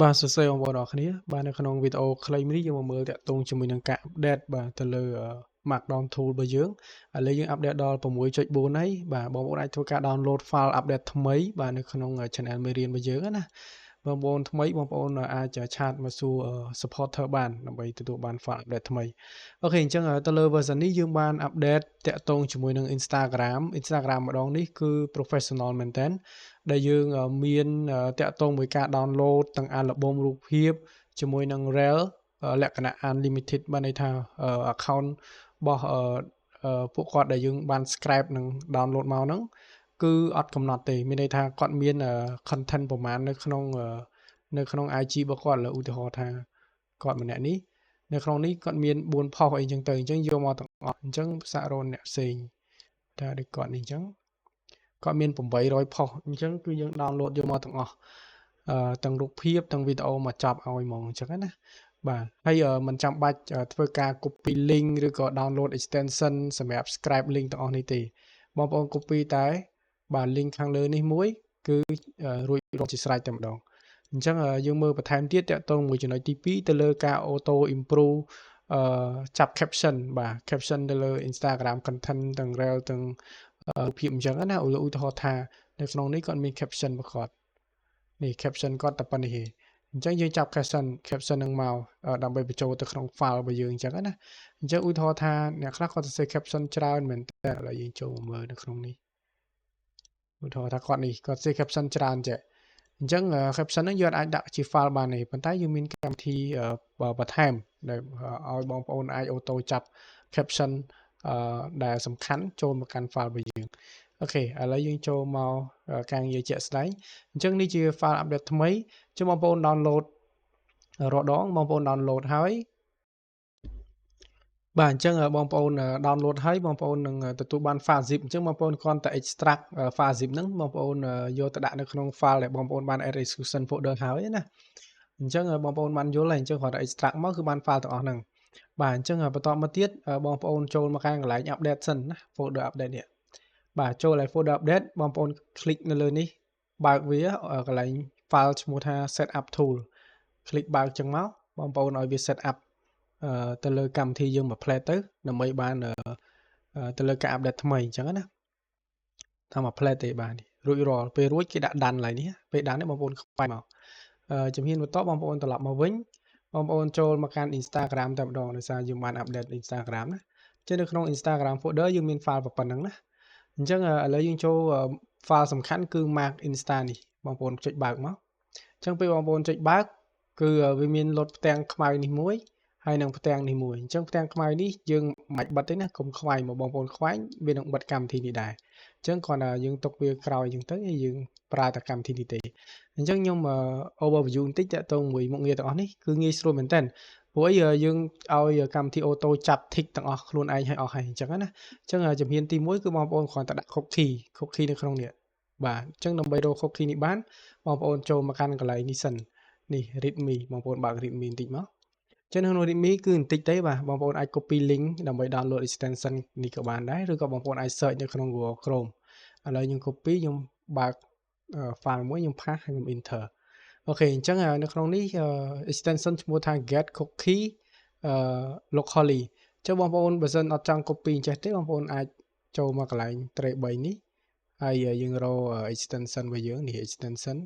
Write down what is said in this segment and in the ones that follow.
បាទសួស្តីបងប្អូនអរគ្នាបាទនៅក្នុងវីដេអូខ្លីនេះយើងមកមើលតាក់ទងជាមួយនឹងការ update បាទទៅលើ Markdown tool របស់យើងឥឡូវយើង update ដល់6.4ហើយបាទបងប្អូនអាចធ្វើការ download file update ថ្មីបាទនៅក្នុង channel មេរៀនរបស់យើងណាបងប្អូនថ្មីបងប្អូនអាច chat មកសួរ supporter បានដើម្បីទទួលបាន file update ថ្មីOK អញ្ចឹងទៅលើ version នេះយើងបាន update តាក់ទងជាមួយនឹង Instagram Instagram ម្ដងនេះគឺ professional មែនតើដែលយើងមានតាក់ទងមួយការ download ទាំង album រូបភាពជាមួយនឹង Reel លក្ខណៈ unlimited បានន័យថា account របស់ពួកគាត់ដែលយើងបាន scrape និង download មកហ្នឹងគឺអត់កំណត់ទេមានន័យថាគាត់មាន content ប្រហែលនៅក្នុង IG របស់គាត់លើឧទាហរណ៍ថាគាត់ម្នាក់នេះនៅក្នុងនេះគាត់មាន4 post អីចឹងទៅអញ្ចឹងយកមកទាំងអស់អញ្ចឹងសាករនអ្នកផ្សេងថាដូចគាត់នេះអញ្ចឹងគាត់មាន800 post អញ្ចឹងគឺយើង download យកមកទាំងអស់អឺទាំងរូបភាពទាំងវីដេអូមកចាប់ឲ្យហ្មងអញ្ចឹងណាបាទហើយមិនចាំបាច់ធ្វើការ copy link ឬក៏ download extension សម្រាប់ scrape link ទាំងអស់នេះទេបងប្អូន copy តែបាទ link ខាងលើនេះមួយគឺរួចរាល់ជាស្រេចតែម្ដងអញ្ចឹងយើងមើលបន្ថែមទៀតតកតងមួយចំណុចទី2ទៅលើការ auto improve អឺចាប់ caption បាទ caption ទៅលើ Instagram content ទាំង reel ទាំងរូបភាពអញ្ចឹងណាឧទាហរណ៍ថានៅក្នុងនេះគាត់មាន caption របស់គាត់នេះ caption គាត់តែប៉ុណ្្នេះទេអញ្ចឹងយើងចាប់ caption នឹងមកដើម្បីបញ្ចូលទៅក្នុង file របស់យើងអញ្ចឹងណាអញ្ចឹងឧទាហរណ៍ថាអ្នកខ្លះគាត់សរសេរ caption ច្រើនមែនតើឥឡូវយើងចូលមកមើលនៅក្នុងនេះឧទាហរណ៍ថាគាត់នេះគាត់សរសេរ caption ច្រើនចេះអញ្ចឹង caption ហ្នឹងយើងអាចដាក់ជា file បានទេប៉ុន្តែយើងមានកម្មវិធីបន្ថែមដែលឲ្យបងប្អូនអាច auto ចាប់ caption ដែលសំខាន់ចូលមកកាន់ file របស់យើង OK ឥឡូវយើងចូលមកការងារជាក់ស្ដែងអញ្ចឹងនេះជា file update ថ្មីអញ្ចឹងបងប្អូន download រាល់ដងបងប្អូន download ហើយបាទអញ្ចឹងបងប្អូន download ហើយបងប្អូននឹងទទួលបាន file zip អញ្ចឹងបងប្អូនគ្រាន់តែ extract file zip ហ្នឹងបងប្អូនយកទៅដាក់នៅក្នុង file ដែលបងប្អូនបាន add exclusion folder ហើយណាអញ្ចឹងបងប្អូនបានយល់ហើយអញ្ចឹងគ្រាន់តែ extract មកគឺបាន file ទាំងអស់ហ្នឹងបាទអញ្ចឹងបន្តមកទៀតបងប្អូនចូលមកខាងកន្លែង update សិនណា folder update នេះបាទចូលឲ្យ folder update បងប្អូន click នៅលើនេះបើកវាកន្លែង file ឈ្មោះថា setup tool click បើកចឹងមកបងប្អូនឲ្យវា set up ទៅលើកម្មវិធីយើងមួយភ្លែតទៅដើម្បីបានទៅលើការ update ថ្មីអញ្ចឹងណាតាមមួយភ្លែតទេបាទរួចរាល់ពេលរួចគេដាក់ done ឡើយនេះពេល done នេះបងប្អូនខ្វាយមកជំហានបន្ទាប់បងប្អូនត្រឡប់មកវិញបងប្អូនចូលមកកាន់ Instagram តែម្ដងដោយសារយើងបាន update Instagram ណាចឹងនៅក្នុង Instagram folder យើងមាន file ប៉ុណ្ណឹងណាអញ្ចឹងឥឡូវយើងចូល file សំខាន់គឺ mark insta នេះបងប្អូនចុចបើកមកអញ្ចឹងពេលបងប្អូនចុចបើកគឺវាមានលុតផ្ទាំងខ្មៅនេះមួយហើយនឹងផ្ទាំងនេះមួយអញ្ចឹងផ្ទាំងខ្មៅនេះយើងមិនបាច់បិទទេណាកុំខ្វែងមកបងប្អូនខ្វែងវានឹងបិទកម្មវិធីនេះដែរអញ្ចឹងគ្រាន់តែយើងទុកវាក្រោយអញ្ចឹងទៅយើងប្រើតែកម្មវិធីនេះទេអញ្ចឹងខ្ញុំ overview បន្តិចតាក់ទងមួយមុខងារទាំងអស់នេះគឺងាយស្រួលមែនតើព្រោះអីយើងឲ្យកម្មវិធី auto ចាប់ tick ទាំងអស់ខ្លួនឯងឲ្យអស់ហើយអញ្ចឹងណាអញ្ចឹងជំហានទី1គឺបងប្អូនគ្រាន់តែដាក់ cookie cookie នៅក្នុងនេះបាទអញ្ចឹងដើម្បីរក cookie នេះបានបងប្អូនចូលមកកាន់កន្លែងនេះសិននេះ readme បងប្អូនបើក readme បន្តិចមកចឹងនៅក្នុង readme គឺបន្តិចទេបាទបងប្អូនអាច copy link ដើម្បី download extension នេះក៏បានដែរឬក៏បងប្អូនអាច search នៅក្នុង Google Chrome ឥឡូវខ្ញុំ copy ខ្ញុំបើក file មួយខ្ញុំ paste ហើយខ្ញុំ enter OK អញ្ចឹងនៅក្នុងនេះ extension ឈ្មោះថា get cookie locally អញ្ចឹងបងប្អូនបើសិនអត់ចង់ copy អញ្ចេះទេបងប្អូនអាចចូលមកកន្លែង tray 3នេះហើយយើងរក extension របស់យើងនេះ extension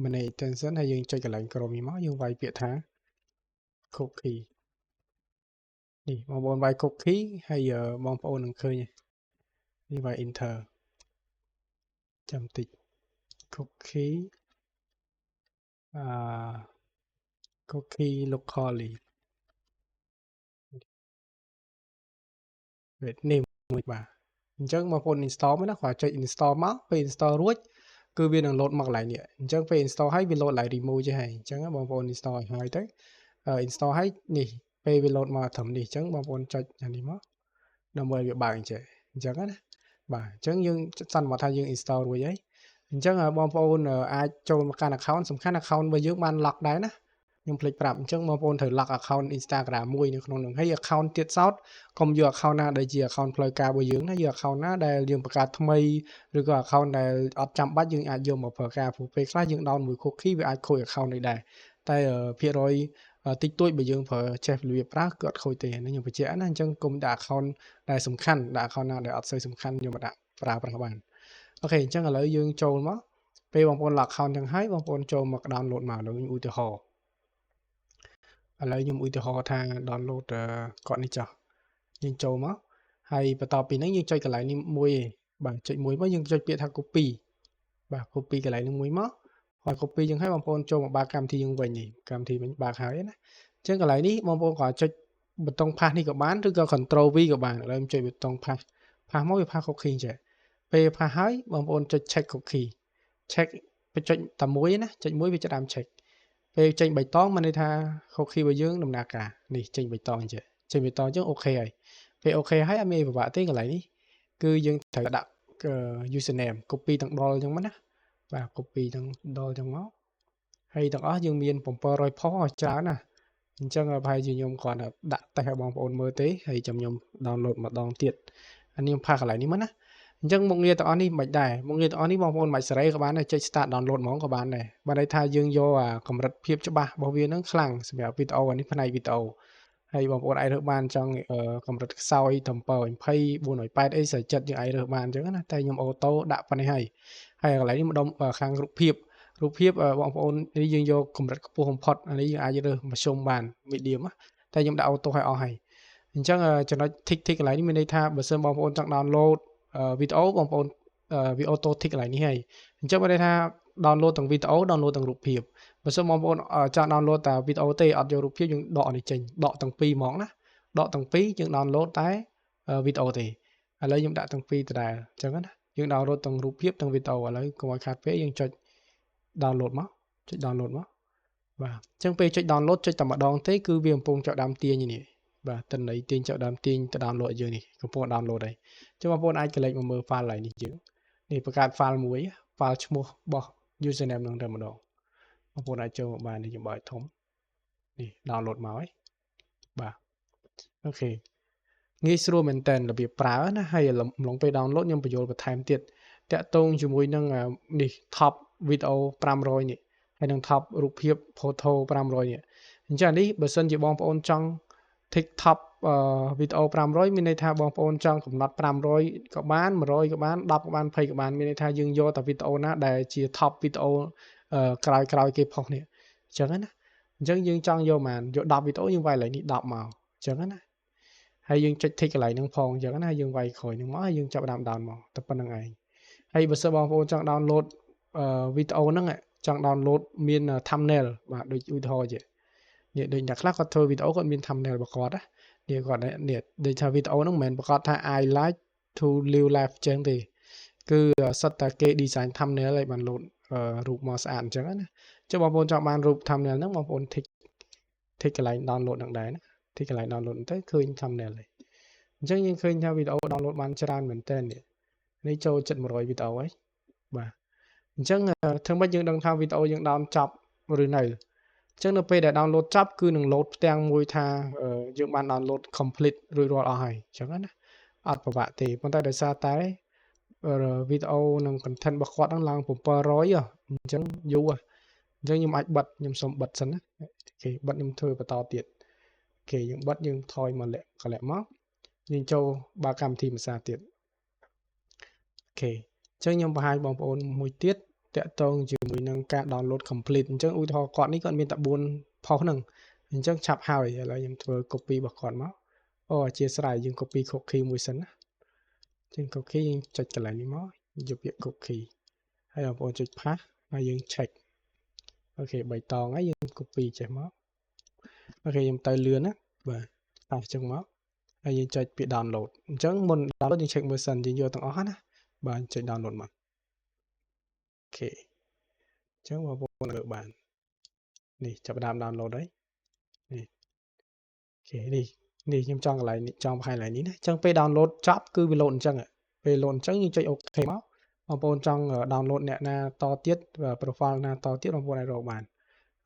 manage extension ហើយយើងចុចកន្លែង Chrome នេះមកយើងវាយពាក្យថា cookie នេះបងប្អូនវាយ cookie ហើយបងប្អូននឹងឃើញនេះវាយ enter ចាំតិច cookie អឺ cookie locally វេនេះមួយបាទអញ្ចឹងបងប្អូន install មកណាគ្រាន់ចុច install មកពេល install រួចគឺវានឹង load មកកន្លែងនេះអញ្ចឹងពេល install ហើយវា load ឡើង remove ចេះហើយអញ្ចឹងបងប្អូន install ឲ្យហើយទៅ install ហើយនេះពេលវា load មកត្រឹមនេះអញ្ចឹងបងប្អូនចុចអានេះមកដើម្បីវាបើកអញ្ចឹងអញ្ចឹងណាបាទអញ្ចឹងយើងសន្មតថាយើង install រួចហើយអញ្ចឹងបងប្អូនអាចចូលមកកាន់ account សំខាន់ account របស់យើងបាន lock ដែរណាខ្ញុំភ្លេចប្រាប់អញ្ចឹងបងប្អូនត្រូវ lock account Instagram មួយនៅក្នុងនោះហើយ account ទៀតសោតកុំយក account ណាដែលជា account ផ្លូវការរបស់យើងណាយក account ណាដែលយើងបង្កើតថ្មីឬក៏ account ដែលអត់ចាំបាច់យើងអាចយកមកប្រើការព្រោះពេលខ្លះយើង down មួយ cookie វាអាចខូច account នេះដែរ តែភាគរយតិចតួចបើយើងប្រើចេះរបៀបប្រើគឺអត់ខូចទេនេះខ្ញុំបញ្ជាក់ណាអញ្ចឹងកុំដាក់ account ដែលសំខាន់ដាក់ account ណាដែលអត់សូវសំខាន់ខ្ញុំមកដាក់ប្រើប្រាស់បាន។ OK អញ្ចឹងឥឡូវយើងចូលមកពេលបងប្អូន log account ចឹងហើយបងប្អូនចូលមក download មកឥឡូវខ្ញុំឧទាហរណ៍ឥឡូវខ្ញុំឧទាហរណ៍ថា download គាត់នេះចុះយើងចូលមកហើយបន្ទាប់ពីហ្នឹងយើងចុចកន្លែងនេះមួយឯងបាទចុចមួយមកយើងចុចពាក្យថា copy បាទ copy កន្លែងនេះមួយមកហើយ copy ចឹងហើយបងប្អូនចូលមកបើកកម្មវិធីយើងវិញនេះកម្មវិធីវិញបើកហើយណាអញ្ចឹងកន្លែងនេះបងប្អូនក៏ចុចប៊ូតុង paste នេះក៏បានឬក៏ control V ក៏បានឥឡូវខ្ញុំចុចប៊ូតុង paste paste មកវា paste cookie ចេះពេល paste ហើយបងប្អូនចុច check cookie check ទៅចុចតែមួយណាចុចមួយវាចាប់ដើម check ពេលចេញបៃតងមានន័យថា cookie របស់យើងដំណើរការនេះចេញបៃតងចេះចេញបៃតងអញ្ចឹង OK ហើយពេល OK ហើយអត់មានពិបាកទេកន្លែងនេះគឺយើងត្រូវដាក់ username copy ទាំងដុលអញ្ចឹងមកណាបាទ copy ទាំងដុលអញ្ចឹងមកហើយទាំងអស់យើងមាន700 post ច្រើនណាស់អញ្ចឹងប្រហែលជាខ្ញុំគ្រាន់តែដាក់តេស្តឲ្យបងប្អូនមើលទេហើយចាំខ្ញុំ download ម្ដងទៀតអានេះខ្ញុំ paste កន្លែងនេះមកណាអញ្ចឹងមុខងារទាំងអស់នេះមិនដែរមុខងារទាំងអស់នេះបងប្អូនមិនសេរីក៏បានដែរចុច start download ហ្មងក៏បានដែរបើន័យថាយើងយកអាកម្រិតភាពច្បាស់របស់វានឹងខ្លាំងសម្រាប់វីដេអូអានេះផ្នែកវីដេអូហើយបងប្អូនអាចរើសបានចង់កម្រិតខ្សោយត្រឹម720 480អីស្រេចចិត្តយើងអាចរើសបានអញ្ចឹងណាតែខ្ញុំ auto ដាក់ប៉ុណ្នេះហើយហើយកន្លែងនេះម្ដុំខាងរូបភាពរូបភាពបងប្អូននេះយើងយកកម្រិតខ្ពស់បំផុតអានេះយើងអាចរើសមធ្យមបាន medium តែខ្ញុំដាក់ auto ឲ្យអស់ហើយអញ្ចឹងចំណុច tick tick កន្លែងនេះមានន័យថាបើសិនបងប្អូនចង់ download វីដេអូបងប្អូនវា auto tick កន្លែងនេះហើយអញ្ចឹងមានន័យថា download ទាំងវីដេអូ download ទាំងរូបភាពបើសិនបងប្អូនចង់ download តែវីដេអូទេអត់យករូបភាពយើងដកនេះចេញដកទាំងពីរហ្មងណាដកទាំងពីរយើង download តែវីដេអូទេឥឡូវខ្ញុំដាក់ទាំងពីរដដែលអញ្ចឹងណាយើង download ទាំងរូបភាពទាំងវីដេអូឥឡូវកុំឲ្យខាតពេកយើងចុច download មកចុច download មកបាទអញ្ចឹងពេលចុច download ចុចតែម្ដងទេគឺវាកំពុងចាប់ដើមទាញនេះបាទតិន័យទាញចាប់ដើមទាញទៅ download ឲ្យយើងនេះកំពុង download ហើយអញ្ចឹងបងប្អូនអាចកលេចមកមើល file ឡើយនេះយើងនេះបង្កើត file មួយ file ឈ្មោះរបស់ username នឹងតែម្ដងបងប្អូនអាចចូលមកបាននេះខ្ញុំបើឲ្យធំនេះ download មកហើយបាទ OK ងាយស្រួលមែនតើរបៀបប្រើណាហើយអំឡុងពេល download ខ្ញុំបញ្យល់បន្ថែមទៀតតាក់ទងជាមួយនឹងនេះ top វីដេអូ500នេះហើយនឹង top រូបភាព photo 500នេះអញ្ចឹងនេះបើសិនជាបងប្អូនចង់ tick top វីដេអូ500មានន័យថាបងប្អូនចង់កំណត់500ក៏បាន100ក៏បាន10ក៏បាន20ក៏បានមានន័យថាយើងយកតែវីដេអូណាដែលជា top វីដេអូក្រោយក្រោយគេ post នេះអញ្ចឹងណាអញ្ចឹងយើងចង់យកប៉ុន្មានយក10វីដេអូយើងវាយកន្លែងនេះ10មកអញ្ចឹងណាហើយយើងចុច tick កន្លែងហ្នឹងផងអញ្ចឹងណាយើងវាយក្រោយហ្នឹងមកហើយយើងចាប់ដើម down មកតែប៉ុណ្្នឹងឯងហើយបើសិនបងប្អូនចង់ download វីដេអូហ្នឹងចង់ download មាន thumbnail បាទដូចឧទាហរណ៍ជានេះដូចអ្នកខ្លះគាត់ធ្វើវីដេអូគាត់មាន thumbnail របស់គាត់ណានេះគាត់នេះដូចថាវីដេអូហ្នឹងមិនមែនប្រកាសថា I like to live life ចឹងទេគឺសិតតែគេ design thumbnail ឲ្យបានលោតរូបមកស្អាតអញ្ចឹងណាចុះបងប្អូនចង់បានរូប thumbnail ហ្នឹងបងប្អូន tick tick កន្លែង download ហ្នឹងដែរណា tick កន្លែង download ទៅឃើញ thumbnail ហើយអញ្ចឹងយើងឃើញថាវីដេអូ download បានច្រើនមែនតើនេះនេះចូលជិត100វីដេអូហើយបាទអញ្ចឹងធ្វើម៉េចយើងដឹងថាវីដេអូយើង down ចប់ឬនៅអញ្ចឹងនៅពេលដែល download ចប់គឺនឹង load ផ្ទាំងមួយថាយើងបាន download complete រួចរាល់អស់ហើយអញ្ចឹងណាអត់ពិបាកទេប៉ុន្តែដោយសារតែវីដេអូនិង content របស់គាត់ហ្នឹងឡើង700អញ្ចឹងយូរអញ្ចឹងខ្ញុំអាចបិទខ្ញុំសុំបិទសិនណា OK បិទខ្ញុំធ្វើបន្តទៀត OK យើងបិទយើងថយមកលាក់កលាក់មកយើងចូលបើកកម្មវិធីភាសាទៀត OK អញ្ចឹងខ្ញុំបង្ហាញបងប្អូនមួយទៀតតាក់ទងជាមួយនឹងការ download complete អញ្ចឹងឧទាហរណ៍គាត់នេះគាត់មានតែ4 post ហ្នឹងអញ្ចឹងឆាប់ហើយឥឡូវខ្ញុំធ្វើ copy របស់គាត់មកអូអធិស្ឋានយើង copy cookie មួយសិនណាអញ្ចឹង cookie យើងចុចកន្លែងនេះមកយកពាក្យ cookie ហើយបងប្អូនចុច paste ហើយយើង check OK 3តងហើយយើង copy ចេះមក OK ខ្ញុំទៅលឿនណាបាទ paste អញ្ចឹងមកហើយយើងចុចពាក្យ download អញ្ចឹងមុន download យើង check មើលសិនយើងយកទាំងអស់ណាបាទចុច download មក OK អញ្ចឹងបងប្អូនលើបាននេះចាប់ដើម download ហើយនេះ OK នេះនេះខ្ញុំចង់កន្លែងនេះចង់បង្ហាញកន្លែងនេះណាអញ្ចឹងពេល download ចប់គឺវា load អញ្ចឹងពេល load អញ្ចឹងយើងចុច OK មកបងប្អូនចង់ download អ្នកណាតទៀត profile ណាតទៀតបងប្អូនអាចរកបាន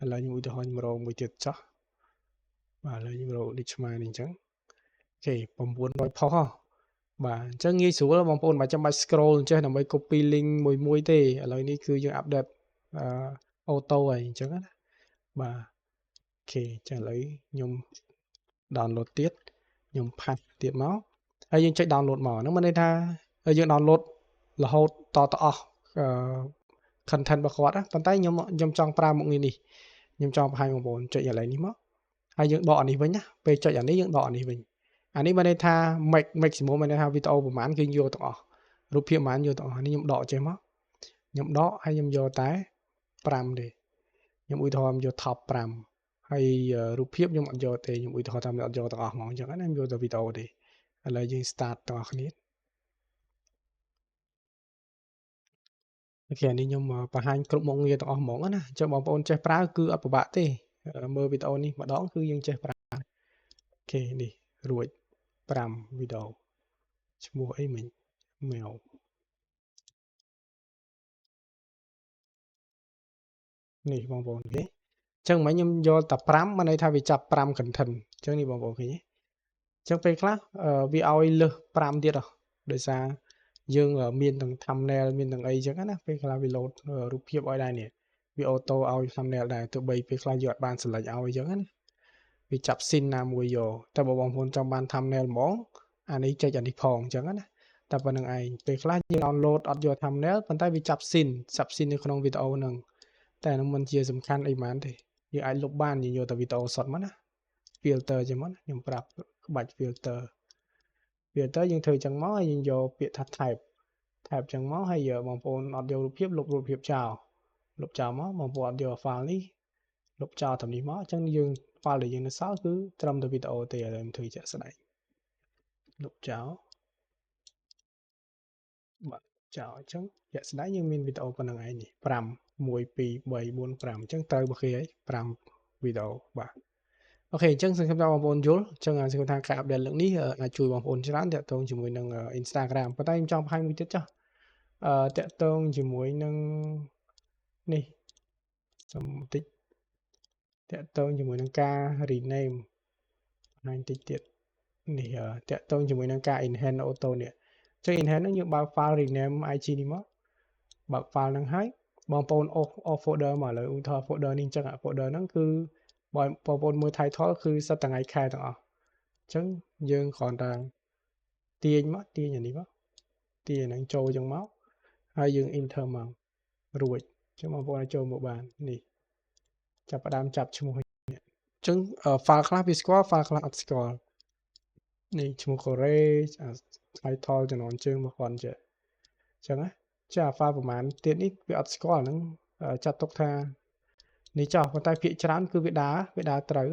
ឥឡូវខ្ញុំឧទាហរណ៍ខ្ញុំរកមួយទៀតចុះបាទឥឡូវខ្ញុំរកដូចឆ្មានេះអញ្ចឹង OK 900 post ហ៎បាទអញ្ចឹងងាយស្រួលបងប្អូនមិនចាំបាច់ scroll អញ្ចេះដើម្បី copy link មួយមួយទេឥឡូវនេះគឺយើង update អឺ auto ហើយអញ្ចឹងណា បាទ OK ចាឥឡូវខ្ញុំ download ទៀតខ្ញុំ paste ទៀតមកហើយយើងចុច download មកហ្នឹងមានន័យថាយើង download រហូតតទៅអស់ content របស់គាត់ណាប៉ុន្តែខ្ញុំចង់ប្រើមុខងារនេះខ្ញុំចង់បង្ហាញបងប្អូនចុចកន្លែងនេះមកហើយយើងដកអានេះវិញណាពេលចុចអានេះយើងដកអានេះវិញអានេះមានន័យថា maximum មានន័យថាវីដេអូប្រហែលគឺយកទាំងអស់រូបភាពប្រហែលយកទាំងអស់នេះខ្ញុំដកចេះមកខ្ញុំដកហើយខ្ញុំយកតែ5ទេខ្ញុំឧទាហរណ៍ខ្ញុំយក top 5ហើយរូបភាពខ្ញុំអត់យកទេខ្ញុំឧទាហរណ៍ថាខ្ញុំអត់យកទាំងអស់ហ្មងអញ្ចឹងណាខ្ញុំយកតែវីដេអូទេឥឡូវយើង start ទាំងអស់គ្នាOK នេះខ្ញុំបង្ហាញគ្រប់មុខងារទាំងអស់ហ្មងណាអញ្ចឹងបងប្អូនចេះប្រើគឺអត់ពិបាកទេមើលវីដេអូនេះម្ដងគឺយើងចេះប្រើOK នេះរួច5វីដេអូឈ្មោះអីមិញមែវនេះបងប្អូនគេអញ្ចឹងមិញខ្ញុំយកតែ5មានន័យថាវាចាប់5 content អញ្ចឹងនេះបងប្អូនឃើញទេអញ្ចឹងពេលខ្លះវាឲ្យលើស5ទៀតហ៎ដោយសារយើងមានទាំង thumbnail មានទាំងអីចឹងណាពេលខ្លះវា load រូបភាពឲ្យដែរនេះវា auto ឲ្យ thumbnail ដែរទោះបីពេលខ្លះយើងអត់បាន select ឲ្យអញ្ចឹងណាវាចាប់ scene ណាមួយយកតែបើបងប្អូនចង់បាន thumbnail ហ្មងអានេះចុចអានេះផងអញ្ចឹងណាតែប៉ុណ្្នឹងឯងពេលខ្លះយើង download អត់យក thumbnail ប៉ុន្តែវាចាប់ scene ចាប់ scene នៅក្នុងវីដេអូហ្នឹងតែហ្នឹងមិនជាសំខាន់អីហ្មងទេយើងអាចលុបបានយើងយកតែវីដេអូសុទ្ធមកណា filter ចឹងមកណាខ្ញុំប្រាប់ក្បាច់ filter filter យើងធ្វើចឹងមកហើយយើងយកពាក្យថា type type ចឹងមកហើយបងប្អូនអត់យករូបភាពលុបរូបភាពចោលលុបចោលមកបងប្អូនអត់យក file នេះលុបចោលត្រឹមនេះមកអញ្ចឹងយើង file ដែលយើងនៅសល់គឺត្រឹមតែវីដេអូទេឥឡូវខ្ញុំធ្វើជាក់ស្ដែងលុបចោលបាទចោលអញ្ចឹងជាក់ស្ដែងយើងមានវីដេអូប៉ុណ្្នឹងឯងនេះ5 1 2 3 4 5អញ្ចឹងត្រូវរបស់គេហើយ5វីដេអូបាទ OK អញ្ចឹងសង្ឃឹមថាបងប្អូនយល់អញ្ចឹងសង្ឃឹមថាការ update លើកនេះអាចជួយបងប្អូនច្រើនទាក់ទងជាមួយនឹង Instagram ប៉ុន្តែខ្ញុំចង់បង្ហាញមួយទៀតចុះអឺទាក់ទងជាមួយនឹងនេះសុំបន្តិចទាក់ទងជាមួយនឹងការ rename បង្ហាញតិចទៀតនេះទាក់ទងជាមួយនឹងការ enhance auto នេះអញ្ចឹង enhance ហ្នឹងយើងបើក file rename IG នេះមកបើក file ហ្នឹងហើយបងប្អូនអូសអូស folder មកឥឡូវឧទាហរណ៍ folder នេះអញ្ចឹង folder ហ្នឹងគឺបងប្អូនមើល title គឺសិតថ្ងៃខែទាំងអស់អញ្ចឹងយើងគ្រាន់តែទាញមកទាញអានេះមកទាញអាហ្នឹងចូលអញ្ចឹងមកហើយយើង enter មករួចអញ្ចឹងបងប្អូនអាចចូលមកបាននេះចាប់ផ្ដើមចាប់ឈ្មោះអញ្ចឹង file ខ្លះវាស្គាល់ file ខ្លះអត់ស្គាល់នេះឈ្មោះកូរ៉េ title ចំណងជើងរបស់គាត់ចេះអញ្ចឹងណាចា file ប្រហែលទៀតនេះវាអត់ស្គាល់ហ្នឹងចាត់ទុកថានេះចោះប៉ុន្តែភាគច្រើនគឺវាដើរវាដើរត្រូវ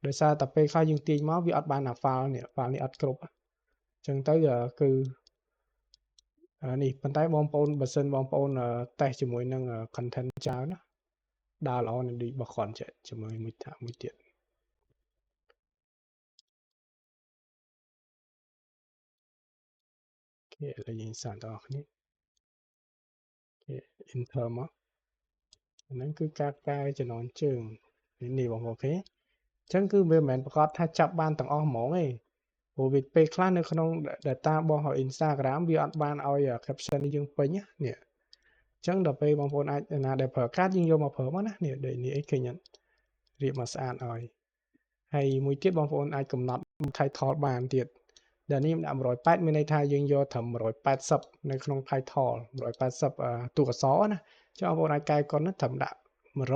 ដោយសារតែពេលខ្លះយើងទាញមកវាអត់បានអា file នេះ file នេះអត់គ្រប់អញ្ចឹងទៅគឺនេះប៉ុន្តែបងប្អូនបើសិនបងប្អូនតេស្តជាមួយនឹង content ច្រើនណាដើរល្អនឹងដូចរបស់គាត់ចេះជាមួយមួយថាមួយទៀត OK ឥឡូវយើងសាកដល់គ្នា OK enter មកហ្នឹងគឺការកែចំណងជើងនេះបងប្អូន OK អញ្ចឹងគឺវាមិនមែនប្រកាសថាចាប់បានទាំងអស់ហ្មងទេព្រោះវាពេលខ្លះនៅក្នុង data របស់ Instagram វាអត់បានឲ្យ caption នេះយើងពេញណានេះអញ្ចឹងដល់ពេលបងប្អូនអាចណាដែលប្រើកាតយើងយកមកប្រើមកណានេះដូចនេះអីឃើញអត់រៀបមកស្អាតឲ្យហើយមួយទៀតបងប្អូនអាចកំណត់ title បានទៀតដែលនេះខ្ញុំដាក់180មានន័យថាយើងយកត្រឹម180នៅក្នុង title 180តួអក្សរណាចុះបងប្អូនអាចកែកុនត្រឹមដាក់100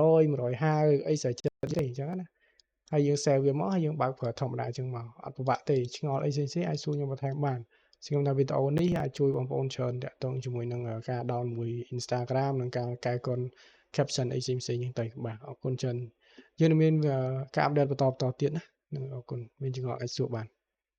150អីស្រេចចិត្តទេអញ្ចឹងណាហើយយើង save វាមកហើយយើងបើកប្រើធម្មតាអញ្ចឹងមកអត់ពិបាកទេឆ្ងល់អីផ្សេងៗអាចសួរខ្ញុំបន្ថែមបានសង្ឃឹមថាវីដេអូនេះអាចជួយបងប្អូនច្រើនទាក់ទងជាមួយនឹងការ down មួយ Instagram និងការកែកុន caption អីផ្សេងៗហ្នឹងទៅបាទអរគុណច្រើនយើងនឹងមានការ update បន្តបន្តទៀតណានឹងអរគុណមានចម្ងល់អាចសួរបាន។